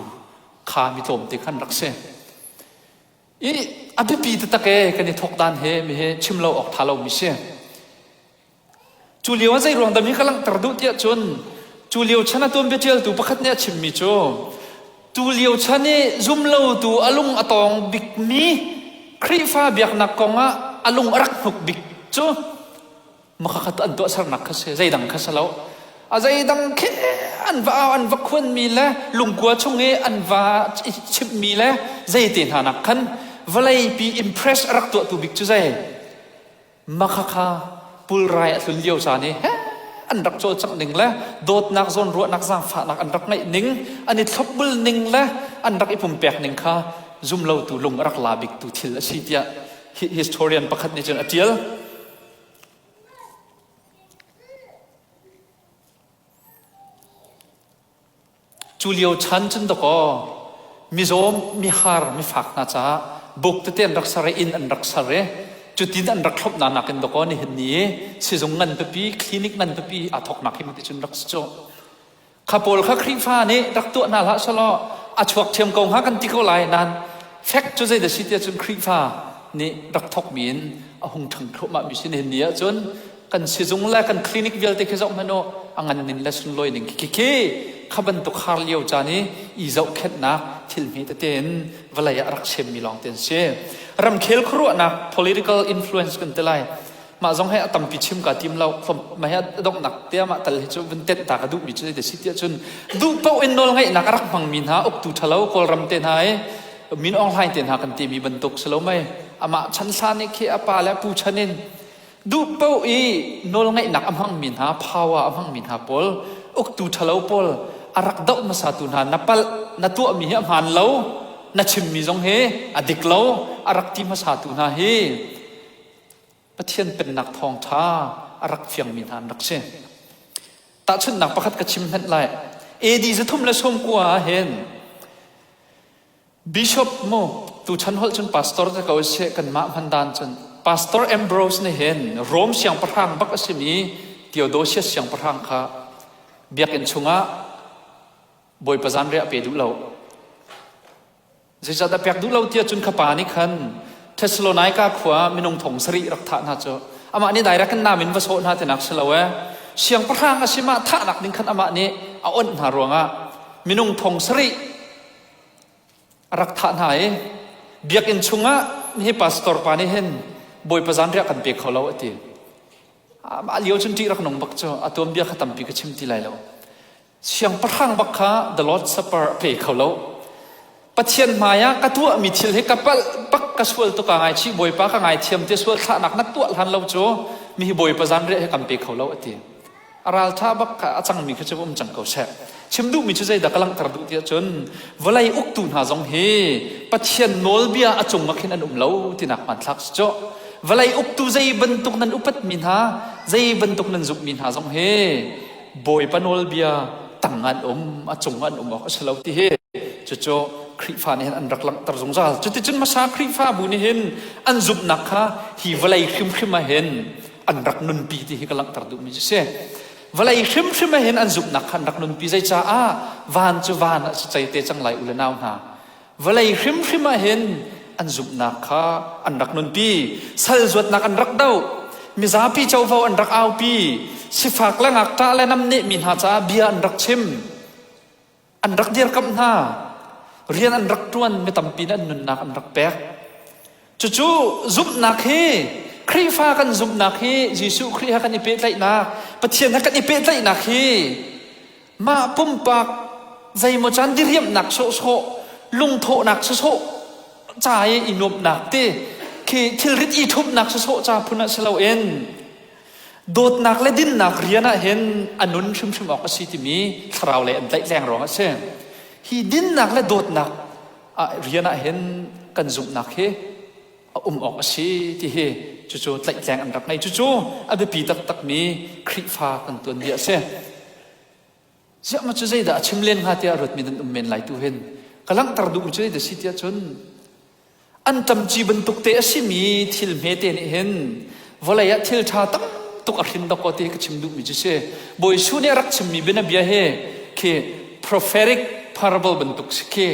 [SPEAKER 1] kha mi tlawmte khan rak si. I a biapi taktak e kan i thawk dan he mi he chim lo awk ṭha lomi si. Cu lio ah zei ruang dah mi ka langhter duh tiah cun cu lio chan ah tuanbia ṭialtu pakhat nih a chimmi cu tu lio chan i zumlotu a lung a tawng bikmi Khrihfa biaknak kong ah a lung a rak hnuk bik cu makha an tuahsernak kha si zeidang kha si lo a zeidang khi an va au an va khuanmi le lungkua chung i an va chimhmi le zei te hna nak khan vawleipi impress a rak tuahtu bik cu zei Makhakha pulrai a tlun lio caan i an rak cawlcangh ning le dawtnak zawnruahnak zaangfahnak an rak ngeih ning an i thlopbul ning le an rak i pumpek ning kha zumlotu lung a rak la biktu thil a si tiah historian pakhat nih cun a ṭial. Cu lio chan cun dakaw mizaw, mihar, mifak hna caah buk tete an rak ser i inn an rak ser i cutin an rak thlop hna nakin dakaw nihin ni i sizung ngan pipi, clinic ngan pipi aa thawknak hi ti cun rak si cu. Kha pawl kha Khrihfa nih rak tuah hna hlah selaw a chuak ṭhiam ko hnga kan ti ko lai nain fek cu zei dah si tiah cun Khrihfa nih rak thawkmi in a hung ṭhang thluahmah mi si nihin ni ahcun kan sizung le kan clinic vialte khi zoh hmanh u a ngan ning le sunlawi ning khi khi kha bantuk har lio caan i i zohkhenhnak thil hme tete in vawlei ah rak semmi lawng te an si ramkhel khuaruahnak political influence kan ti lai mah zong he a tampi chim ka tim lo mah he a donghnak te mah tal hi cu vun tenh ta ka duhmi cu zei si tiah cun duh paoh in nawl ngeihnak a rak hmangmi hna uktu ṭhalo kawlram te hna i Min Aung Hlaing te hna kan timi bantuk si lo mei amah chan hlan i khi a pa le pu chan in Duh paoh i nawlngeihnak a hmangmi hna, power a hmangmi hna pawl, uktu ṭhalo pawl a rak doh hmasatu hna na palh, na tuahmi hi a hmaan lo, na chimmi zong hi a dik lo, a rak ti hmasatu hna hi Pathian Pennak thawngṭha a rak fiangmi hna an rak si. Tahchunhnak pakhat ka chim hmanh lai. AD 319 ah hin Bishop mu tuchan holh cun pastor te ko seh kanmah hman dan cun Pastor Ambrose nih hin Rome siangpahrang bak a simi Theodosius siangpahrang kha biakinn chungah Bawipa zanriah pe duh lo. Zeicahdah pek duh lo tiah cun kha pa nih khan Thessalonica khua minung thong sarih rak thah hna cu amah nih direct in nam in va sawh hna tinak si lo ee. Siangpahrang a si mah thahnak ding khan amah nih a onh hna ruangah minung thong sarih a rak thah hna i biakinn chungah hi pastor pa nih hin Bawipa zanriah kan pe kho lo a ti. Mah lio cun ṭih rak nung bak cu a tuanbia kha tampi ka chim ti lai lo. Siangpahrang bak kha the Lord's Supper a pe kho lo. Pathian hmai ah ka tuahmi thil hi ka palh bak ka sual tuk aa ngaichih Bawipa ka ngaithiam ti sual thlahnak na tuah hlan lo cu mi hi Bawipa zanriah hi kan pe kho lo a ti. A ralṭha bak kha a cangmi kha cu um cang ko seh. Chim duhmi cu zeidah ka langhter duh tiah cun vawlei uktu hna zong hi Pathian nawlbia a cung ah khin an um lo tinak hmanthlak si cu. Vawlei uktu zei bantuk nan upatmi hna, zei bantuk nan zumhmi hna zong hi Bawipa nawlbia tang an um, a cung an um awk a si lo ti hi cucu Khrihfa nih hin an rak langhter zungzal. Cuticun hmasa Khrihfabu nih hin an zumhnak kha hi vawlei hrimhrim ah hin an rak nunpi ti hi ka langhter duhmi cu si. Vawlei hrimhrim ah hin an zumhnak kha an rak nunpi zeicaah van cu van ah si cei te cang lai u le nau hna. Vawlei hrimhrim ah hin an zumhnak kha an rak nunpi. Sal zuatnak an rak doh. Mizapi covo an rak aupi. Sifak le ngakṭah le namnehmi hna caah bia an rak chim. An rak dirkamh hna. Rian an rak ṭuan. Mi tampi nih an nunnak an rak pek. Cucu zumhnak hi Khrihfa kan zumhnak hi Jesuh Khrih he kan i pehtlaihnak, Pathian he kan i pehtlaihnak hi mah pumpak zeimaw caan diriamhnak sawhsawh, lungthawhnak sawsawh ca i i nuamhnak te khi thilrit i ṭhumhnak sawsawh ca phun ah si loin dawtnak le dinnak rian ah hin a nun hrimhrim awk a si timi thlarau lei an tlaihtleng ruang a si. Hi dinnak le dawtnak ah rian ah hin kan zumhnak hi a um awk a si ti hi cucu tlaihtleng an rak ngei. Cucu a biapi taktakmi Khrihfa kan tuanbia a si. Ziah ma cu zeidah a chim len hnga tiah ruatmi nan um men lai tu hin ka langhter duhmi cu zeidah si tiah cun an ṭamci bantuk te a simi thil hmete nih hin vawlei ah thil ṭha tam tuk a hrin dawkaw ti ka chim duhmi cu si. Bawi Jesuh nih a rak chimmi bianabia hi khi prophetic parable bantuk si khi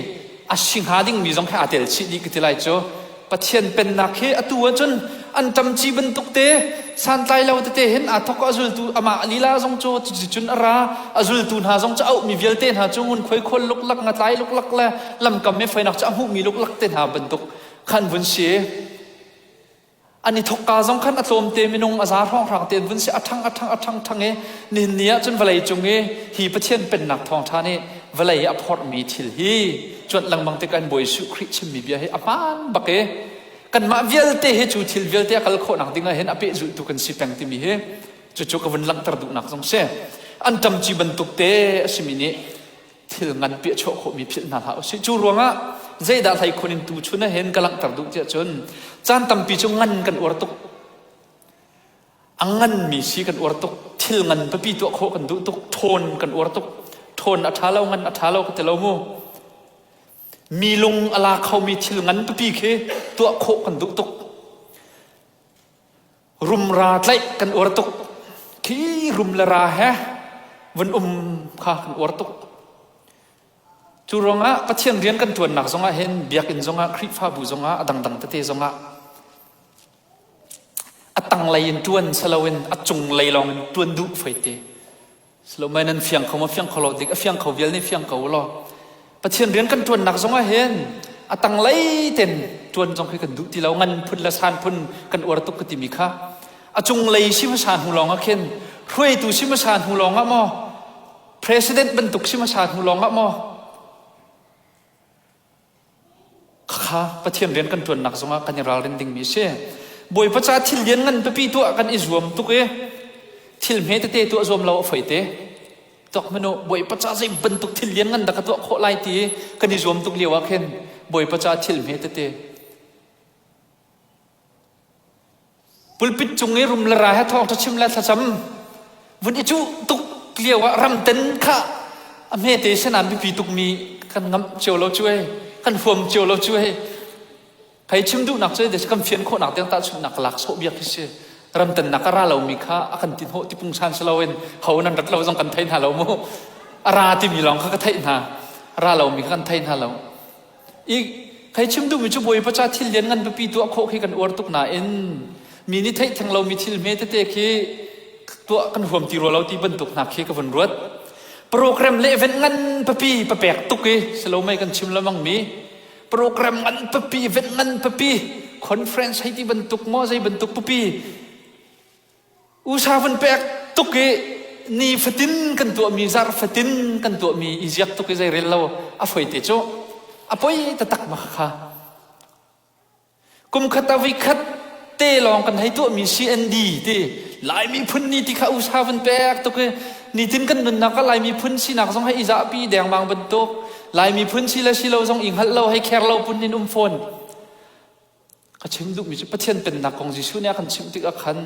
[SPEAKER 1] a si hnga dingmi zong khi aa tel chih dih ka ti lai cu. Pathian pennak hi atu ahcun an ṭamci bantuk te santlai lo tete hin aa thawk a zultu amah lila zong cu cuticun a ra a zultu hna zong cu auhmi vialte hna cu ngunkhuai khawl luklak ngatlai luklak le lamkam i foinak cu a hmuhmi luklak te hna bantuk khan vun si. An i thawkka zong khan a tlawmte minung a za hrawnghrang tein vun si a ṭhang a ṭhang a ṭhang ṭhang i nihin ni ah cun vawlei cung i hi Pathian pennak thawngṭha nih vawlei a phorhmi thil hi cuanh lengmang tikah in Bawi Jesuh Khrih chimmi bia hi a hmaan bak i kanmah vialte hi cu thil vialte a kal khawhnak ding ah hin a pehzulhtu kan si peng timi hi cucu ka vun langhter duhnak zong si. An ṭamci bantuk te a simi nih thil nganpi a chuah khawhmi philh hna hlah usih. Cu ruangah zeidah hleikhun in tuchun ah hin ka langhter duh tiah cun caan tampi cu ngan kan uar tuk. A nganmi si kan uar tuk. Thil ngan pipi tuah khawh kan duh tuk. Ṭhawn kan uar tuk. Ṭhawn a ṭha lo, ngan a ṭha lo ka ti lo mu. Mi lung a la khomi thil ngan pipi khi tuah khawh kan duh tuk. Rumra tlaih kan uar tuk. Khi rum le ra he vun um kha kan uar tuk. Cu ruangah Pathian rian kan ṭuannak zongah hin biakinn zongah Khrihfabu zongah a dangdang tete zongah a tanglei in ṭuan si loin a cunglei lawng in ṭuan duh faite. Silomai nan fiang kho ma fiang kho lo dik a fiang kho vial nih fiang ko law Pathian rian kan ṭuannak zongah hin a tanglei ten ṭuan zong khi kan duh ti lo ngan phun le san phun kan uar tuk ka timi kha a cunglei si hmasa hnu lawng ah khin hruaitu si hmasa hnu lawng ah maw president bantuk si hmasa hnu lawng ah maw Khakha Pathian rian kan ṭuannak zongah kan i ralrin dingmi a si. Bawipa ca thil lian ngan pipi tuah kan i zuam tuk i thil hme tete tuah zuam lo a foi te. Tuak hmanh u, Bawipa ca zei bantuk thil lian ngan dah ka tuah khawh lai ti kan i zuam tuk lio ah khin Bawipa ca thil hme tete Pulpit cung i rum le ra he thawngṭha chim le thlacam vun i cuh tuk lio ah ramten kha. A hmete sinan biapi tukmi kan ngamh cio lo cu ei, kan huam cio lo cu ei. Hei chim duhnak cu kan fian khawhnak tiang tahchunhnak ka lak sawh biak hi si. Ramtannak a ra lomi kha a kan ti hnawh ti pungsan si loin ho nan rat lo zong kan thei hna lo mu. A ra timi lawng kha ka theih hna. A ra lomi kha kan thei hna lo. I hei chim duhmi cu Bawipa ca thil lian ngan pipi tuah khawh khi kan uar tuk nain mi nih theih theng lomi thil hme tete khi tuah kan huam ti rua lo ti bantuk hna khi ka vun ruat. Program le event ngan papi papek tuk i si lo mei kan chim lemang mi program ngan pipi event ngan pipi conference hei ti bantuk maw zei bantuk pipi usa vun pek tuk i ni fatin kan tuahmi zarh fatin kan tuahmi i ziak tuk i zei rel lo a foi te cu a poi taktak ma kha Kum khat ah voikhat te lawng kan hei tuahmi CND ti Laimi phun ni ti kha usa van pek tuk i nitin kan nunnak ah Laimi phun sinak zong hei i zahpi dengmang bantuk Laimi phun si le si lo zong i hngalh lo hei kher lo phun in um fawn. Ka chim duhmi cu Pathian pennak kong Jesuh nih a kan chimh tikah khan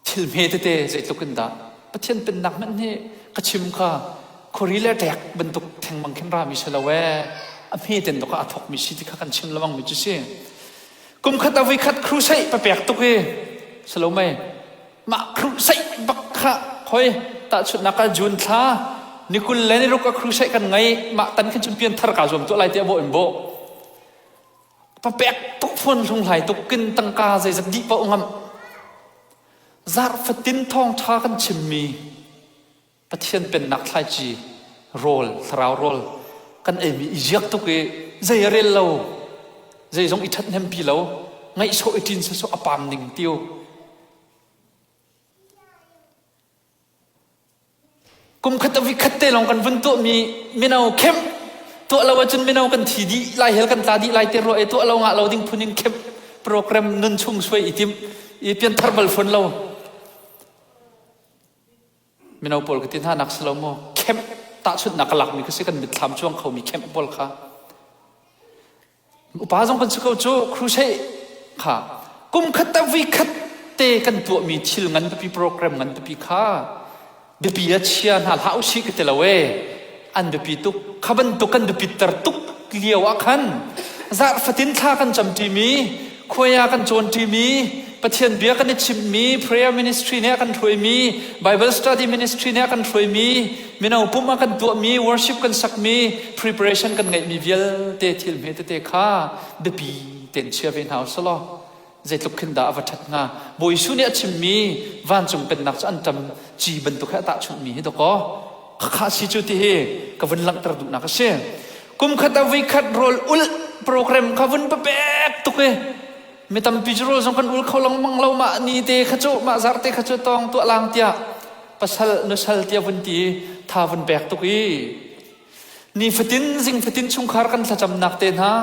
[SPEAKER 1] thil hme tete zeitluk in dah Pathian pennak hmanh hi ka chim kha khuari le ṭek bantuk thengmang khin rami si lo ee a hme ten tuk ah a thawkmi si ti kha kan chim lengmang mi cu si kum khat a voi khat crusade papek tuk i si lo mei mah crusade bak kha khoi tahchunhnak ah June thla ni 20 le ni ruk a crusade kan ngei mah tan khin cun pian thar ka zuam tuah lai tiah bawh in bawh Papek tuk fawn hlunghlai tuk kin tangka zeizat dih paoh ngam. Zarh fatin thawngṭha kan chimmi Pathian pennak thlaici rawl, thlarau rawl kan eimi i ziak tuk i zei a rel lo, zeizong i ṭhathnempi lo, ngaihsawh i ṭin sawsawh a paam ning tiu. Kum khat a vikhat te lawng kan vun tuahmi mino khemh tuah lo ahcun mino kan thi dih lai hel kan tla dih lai te ruah i tuah lo ngah lo ding phun in khemh program nun chung suai i tim i pianthar bal fawn lo mino pawl ka ti hna nak si lo maw khemh tahchunhnak ka lakmi ka si kan mitthlam cuang khomi khemh pawl kha Upa zong kan si ko cu crusade kha kum khat ta vui khat te kan tuahmi thil ngan pipi program ngan pipi kha biapi a chia hna hlah usih ka ti lo e an biapi tuk kha bantuk kan biapit ter tuk lio ah khan zarh fatin thla kan cam ṭimi khuai ah kan cawn ṭimi Pathian bia kan i chimhmi prayer ministry nih a kan hruaimi Bible study ministry nih a kan hruaimi mino pum ah kan tuahmi worship kan sakmi preparation kan ngeihmi vialte thil hme tete kha biapi tein chia ve hna usih law zeitluk khin dah a va ṭhat hnga Bawi Jesuh nih a chimmi vancung pennak cu an ṭam ci bantuk he a tahchunhmi hi dawkaw khakha si cu ti hi ka vun langhter duhnak a si kum khat ah voikhat rawl ulh program kha vun papek tuk i mi tampi cu rawl zong kan ul kho lengmang lo mah ni te kha cu mah zarh te kha cu tawng tuah lang tiah pasal nusal tiah vun ti tha vun pek tuk i ni fatin zing fatin chungkhar kan thlacamnak te hna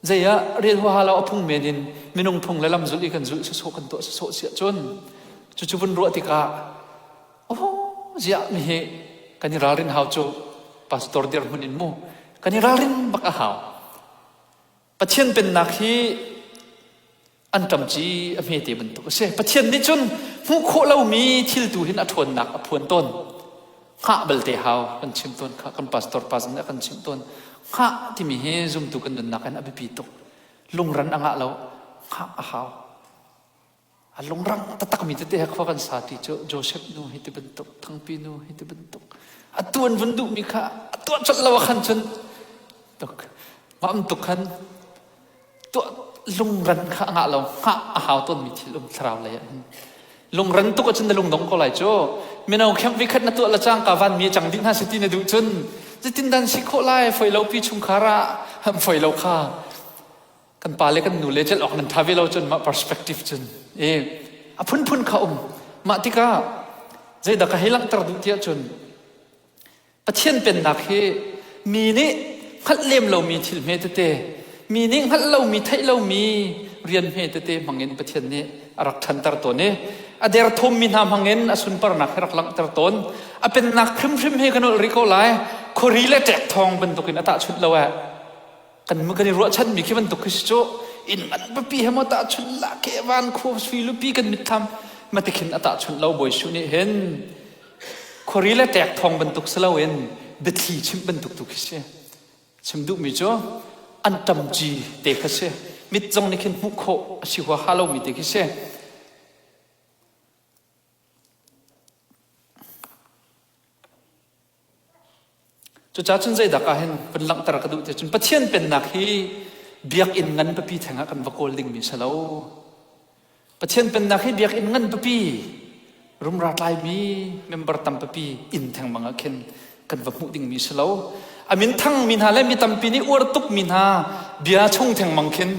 [SPEAKER 1] zei ah rel huaha lo a phung men in minung phung le lam zulh i kan zulh sawsawh kan tuah sawsawh siah cun cucu vun ruah tikah oh ziah mi hi kan i ralrin hau cu pastor dirhmun in mu kan i ralrin bak a hau Pathian pennak hi anṭam ci a hmete bantuk a si. Pathian nih cun hmuh khawh lomi thil tu hin a ṭhawnnak a phuan tawn. Hngah balte hau kan chim tawn kha kan pastor pa zong nih a kan chimh tawn. Hngah timi hi zumtu kan nunnak in a biapi tuk. Lungran a ngah lo. Hngah a hau. A lungrang taktakmi tete he khua kan sa ti cu Joseph nu hi ti bantuk, Thangpi nu hi ti bantuk. A tuan vun duhmi kha a tuah colh lo ah khan cun tuk mah tuk khan tuah lungran kha a ngah lo hngah a hau tawnmi thil um thlarau lei ah hin lungran tuk ahcun na lungdong ko lai cu mino khem vi khat na tuah la cangka van mi cang dih hna si ti na duh cun zeitin dan si khawh lai foi lo pi chungkhar ah foi lo kha kan pa le kan nu le celh awk nan tha ve lo cun mah perspective cun e a phunphun kha um mah tikah zeidah ka hei langhter duh tiah cun Pathian pennak hi mi nih hngalh lem lomi thil hme tete mi nih hngalh lomi theih lomi rian hme tete hmangin Pathian nih a rak ṭhanter tawn i a derthawmmi hna hmangin a sunparnak hi rak langhter tawn a pennak hrimhrim hi kan ulh rih ko lai khuari le ṭek thawng bantukin a tahchunh lo eh kan kan i ruahchanmi khi bantuk khi si cu inn ngan pipi he maw tahchunh la ke van khu sui lupi kan mitthlam matikhin a tahchunh lo Bawi Jesuh nih hin. Khuari le ṭek thawng bantuk si loin biathli chimh bantuk tu khi si. Chim duhmi cu an ṭamci te kha si. Mit zong nih khin hmuh khawh a si huaha lomi te khi si. Cucaah cun zeidak ah hin vun langhter ka duh ti cun Pathian pennak hi biakinn ngan pipi theng ah kan va kawl dingmi si lo. Pathian pennak hi biakinn ngan pipi rumra tlaimi member tam pipi inn theng bang ah khin kan va hmuh dingmi si lo. A min thangmi hna le mi tampi nih uar tukmi hna bia chung theng mang khin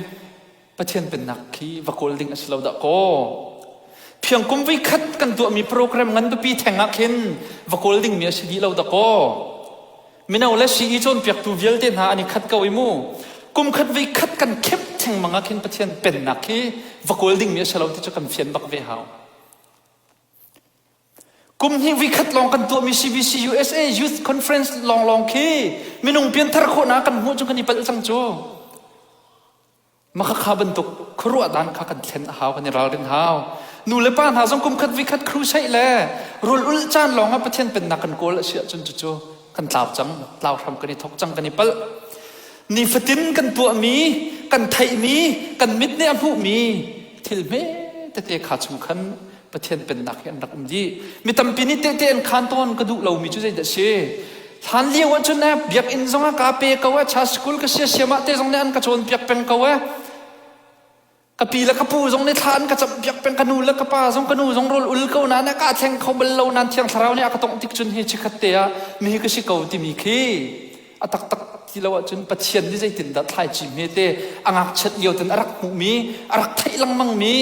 [SPEAKER 1] Pathian pennak khi va kawl ding a si lo dah kaw. Phiangkum voi khat kan tuahmi program ngan pipi theng ah khin va kawl dingmi a si dih lo dah kaw. Mino le sii cawnpiaktu vialte hna an i khat ko i mu. Kum khat voi khat kan khep theng mang ah khin Pathian pennak khi va kawl dingmi a si lo ti cu kan fian bak ve hau. Kum hnih voi khat lawng kan tuahmi CBC USA Youth Conference lawnglawng khi minung pianthar khawhnak kan hmuh cu kan i palh cang cu. Makhakha bantuk khuaruah dan kha kan thlen a hau, kan i ralrin hau. Nu le pa hna zong kum khat vikhat crusade le rul ulh caan lawng ah Pathian pennak kan kawl a si ahcun cucu kan tlau cang, tlau hram kan i thok cang, kan i palh. Nifatin kan tuahmi, kan theihmi, kan mit nih a hmuhmi thil hme tete kha chung khan Pathian pennak hi an rak um dih. Mi tampi nih tehte an khaan tawn ka duh lomi cu zeidah si? Hlan lio ahcun eh, biakinn zong ah ka pe ko eh, church school ka sia siamah te zong nih an ka cawnpiak peng ko eh. Ka pi le ka pu zong nih thla an ka campiak peng, ka nu le ka pa zong ka nu zong rawl ul ko nain ka thleng kho bal lo nain thiang thlarau nih a ka tongh tik cun hi chikhat te ah mi hi ka si ko timi khi a taktak ti lo ahcun Pathian nih zeitindah thlaici hmete a ngakchiat lio ten a rak hmuhmi a rak theih lengmangmi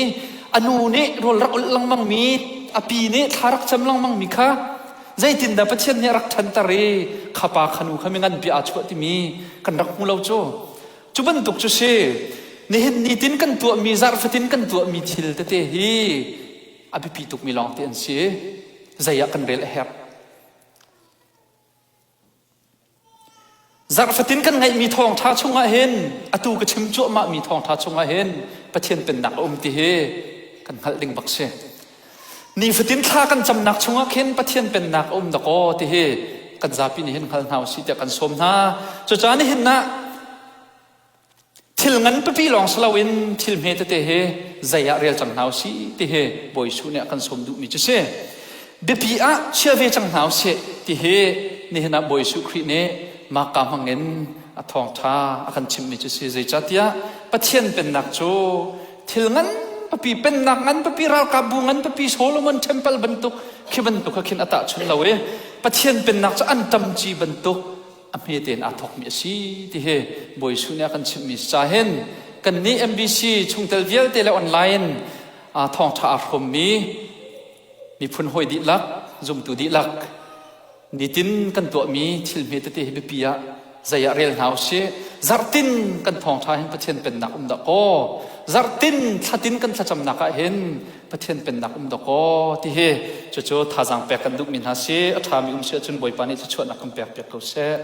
[SPEAKER 1] a nu nih rawl rak ulh lengmangmi a pi nih thla rak cam lengmangmi kha zeitindah Pathian nih a rak ṭhanter i kha pa kha nu kha mi ngan bia aa chuah timi kan rak hmu lo cu cu bantuk cu si nihin nitin kan tuahmi zarh fatin kan tuahmi thil tete hi a biapi tukmi lawng te an si zei ah kan rel a herh Zarh fatin kan ngeihmi thawngṭha chungah hin atu ka chim cuahmahmi thawngṭha chungah hin Pathian pennak a um ti hi kan hngalh ding bak si. Nifatin thla kan camnak chungah khin Pathian pennak a um dakaw ti hi kan zapi nih hin hngal hna usih tiah kan sawm hna. Cucaah nihin ah Thil ngan pipi lawng si loin thil hme tete hi zei ah rel cang hna usih ti hi Bawi Jesuh nih a kan sawm duhmi cu si. Biapi ah chia ve cang hna usih ti hi nihin ah Bawi Jesuh Khrih nih mahka hmangin a thawngṭha a kan chimhmi cu si. Zeicahtiah Pathian pennak cu thil ngan pipi pennak ngan pipi ralkapbu ngan pipi Solomon temple bantuk khi bantuk kha khin a tahchunh lo i Pathian pennak cu an ṭamci bantuk a hme tein aa thawkmi a si ti hi Bawi Jesuh nih a kan chimhmi si ca hin kannih MBC chungtel vialte le online thawngṭha aa hrawmmi miphun hawi dihlak zumtu dihlak nitin kan tuahmi thil hme tete hi biapi ah zei ah rel hna usih zarhtin kan thawngṭha hin Pathian pennak um dah kaw zarhtin thlatin kan thlacamnak ah hin Pathian pennak um dawkaw ti hi cucu thazaang pek kan duhmi hna si a ṭhami um si ahcun Bawipa nih thluachuahnak kan pek piak ko seh.